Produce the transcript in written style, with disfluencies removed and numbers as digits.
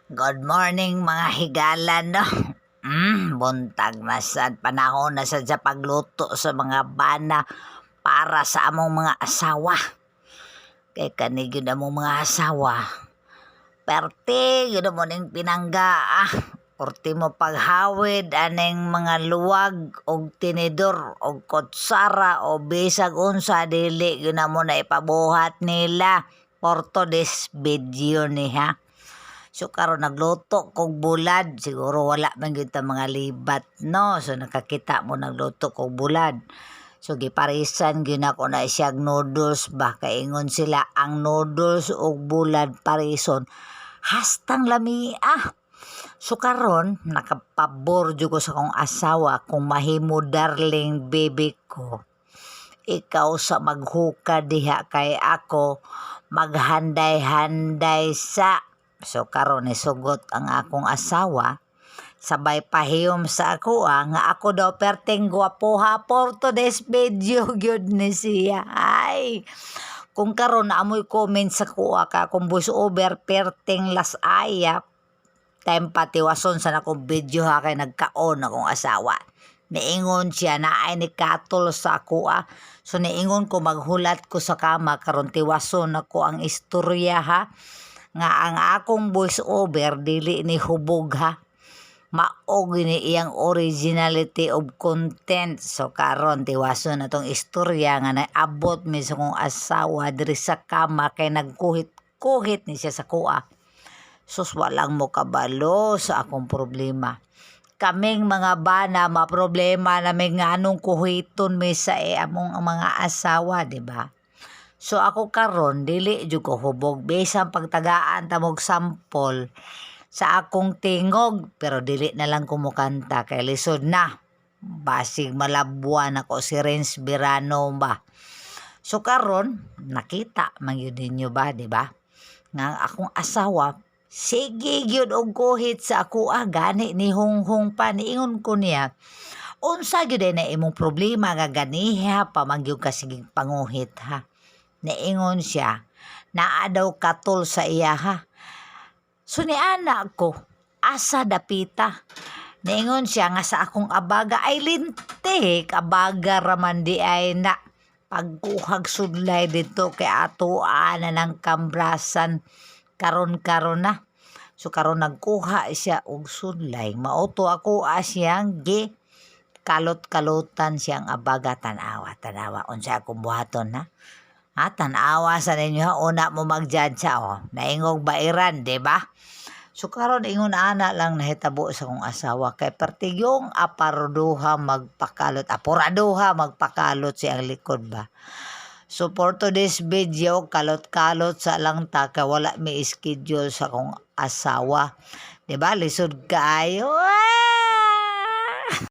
Good morning, mga higala, no? Buntag na sad, panahon na sad sa pagluto sa mga bana para sa among mga asawa. Kay kani gyud among mga asawa. Perte gyud mo ning pinangga ah. Ultimo paghawid aning mga luwag og tinidor og kutsara o bisag unsa, dili gyud na mo na ipabuhat nila. For today's video ni ha. So karon nagluto kog bulad, siguro wala man gyud ta mga libat, no. So nakakita mo nagluto kog bulad. So giparisan gyud nako na siyag noodles ba, kay ingon sila ang noodles ug bulad parison hastang lami ah. So karon nakapabor jud ko sa akong asawa kung mahimo, darling baby ko. Ikaw sa maghuka diha kay ako maghanday-handay sa. So karon nisugot ang akong asawa sabay pahiyom sa ako ah, nga ako daw perting gwapoha. For today's video gyud ni siya. Ay, kung karon na amoy comment sa kuha ka akong voice over perting las ayap time patiwason sa nakong video ha, kay nagkaon akong asawa. Niingon siya na ay ni katol sa ako ah. So niingon ko maghulat ko sa kama. Karon tiwason ako ang istorya ha, nga ang akong voice over dili ni hubog ha, maog ni iyang originality of content. So karon tiwason na tong istorya nga naabot mi sa akong asawa diri sa kama kay nagkuhit-kuhit ni siya sa kuha. Sus, walang mo kabalo sa akong problema. Kaming mga bana, maproblema namin nga anong kuhiton mi sa among mga asawa, di ba? So ako karon dili jud ko hubog bisan pagtagaan ta mog sample sa akong tingog, pero dili na lang ko mokanta kay lisod na. Basig malabwan ako si Renz Verano ba. So karon nakita man gyud ninyo ba, di ba? Nga ang akong asawa sige gyud og kuhit sa ako ah, gani ni hunghong pa. Niingon ko niya, "Unsa gyud na imong problema nga ganiha pa man gyud ka sige panguhit ha?" Niingon siya, naa daw katol sa iya ha. So niana ko, asa dapita? Niingon siya nga sa akong abaga. Ay lintik, abaga raman di ay na. Pagkuhag sudlay dito kay atoa na ng kambrasan karon-karon na. So karon nagkuha siya og sudlay. Mao to ako siyang gi kalot-kalutan siyang abaga. Tanawa, tanawa unsa akong buhaton ha. Ha, tanawa sa ninyo ha, una mo mag-judge siya, oh. Naingog bairan, di ba? So karon ingon ana lang nahitabo sa akong asawa kay pertigyong aparduha magpakalot, apuraduha magpakalot siyang likod ba. So for today's video, kalot-kalot sa lang ta kay wala may schedule sa akong asawa. 'Di ba? Lisod kaayo.